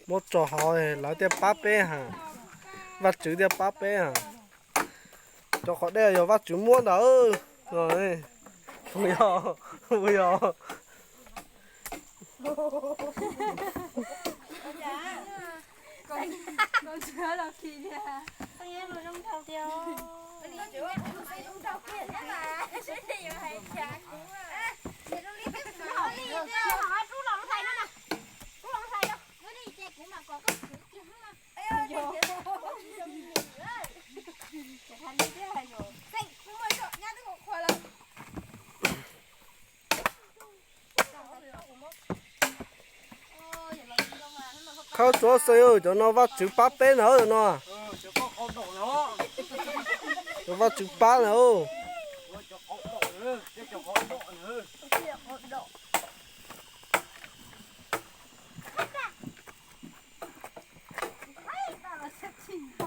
Muab tso hauv lawv thiaj pab peb ha. Vajtswv thiaj pab peb ha. Cov qhov dej yog Vajtswv muab ntawd. Puas yog? Puas yog? Khawb tsuav xeeb, cov no Vajtswv pab peb na no. Cov Vajtswv pab na.